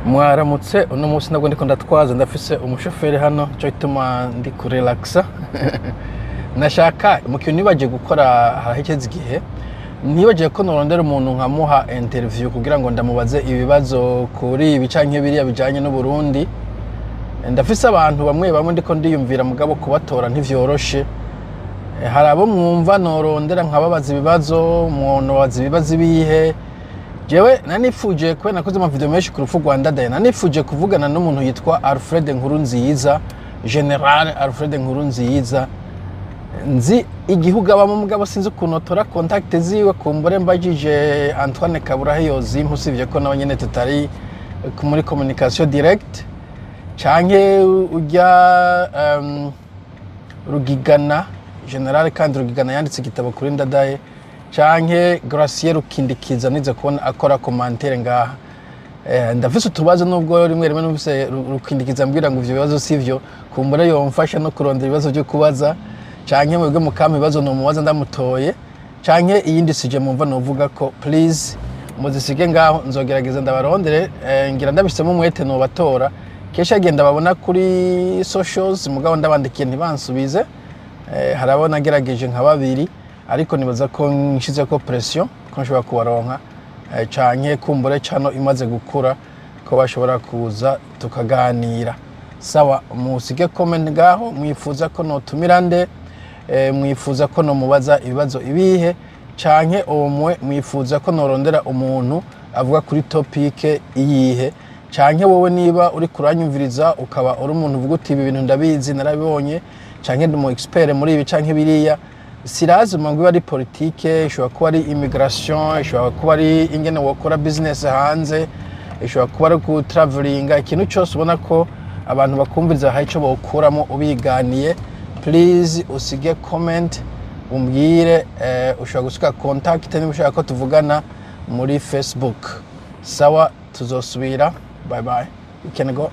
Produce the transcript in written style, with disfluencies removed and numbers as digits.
Mwaramutse. Uno munsi nabwo ndiko ndatwaza, ndafise umushoferi hano, cyo gituma ndi kurelaxa. Nashaka mu kintu nibagiye gukora haraheze igihe, nibagiye ko norondera umuntu nkamuha interview kugira ngo ndamubaze ibibazo kuri ibi canke biriya bijanye n'Uburundi. Ndafise abantu bamwe bamwe ndiko ndiyumvira, mugabo kubatora ntivyoroshe. Hari abo mwumva norondera nkababaza ibibazo, mwonobaza ibibazo ibihe? Jewe nanifuje, kubera nakoze amavideo menshi ku rupfu rwa Ndadaye, nanifuje kuvugana n'umuntu yitwa Alfred Nkurunziza, General Alfred Nkurunziza. Nzi igihugu abamo, mugabo sinzi ukuntu tora contact ziwe. Kumbure mbajije Antoine Kaburahe yozimpa, usibye ko nawe nyene tutari muri communication direct, canke ujya Rugigana, General kandi Rugigana yanditse igitabo kuri Ndadaye, canke Gracier Rukindikiza, nize kubona akora commentaire ngaha. Ndafise utubazo, nubwo rimwe rimwe numvise Rukindikiza ambwira ngo ivyo bibazo sivyo. Kumbure yomfasha no kurondera ibibazo vyo kubaza, canke mwebwe mukampa ibibazo nomubaza ndamutoye, canke iyindi sujet mumva novuga ko, please muzisige ngaho, nzogerageza ndabarondere. Ngira ndabifisemo umwete nobatora. Kenshi agenda babona kuri socials, mugabo ndabandikiye ntibansubize. Hari abo nagerageje nka babiri, ariko nibaza ko nshizeko pression ko nshobora kubaronka, canke kumbure cano imaze gukura ko bashobora kuza tukaganira. Sawa, musige comment ngaho, mwifuza ko notumira nde, mwifuza ko nomubaza ibibazo ibihe, canke omwe mwifuza ko norondera umuntu avuga kuri topic iyihe, canke wowe niba uri kuranyumviriza ukaba uri umuntu uvuga uti: "Ibi bintu ndabizi, narabibonye," canke ndi umu expert muri ibi canke biriya. Sirazima ngo ibe ari politike, ishobora kuba ari immigration, ishobora kuba ari ingene wokora business hanze, ishobora kuba ari gutravelinga. Ikintu cyose ubona ko abantu bakumviriza hari icyo bokuramo ubiganiye, please usige comment umbwire. Ushobora gusiga contact niba ushaka ko tuvugana muri Facebook. Sawa, tuzosubira. Bye bye, you can go.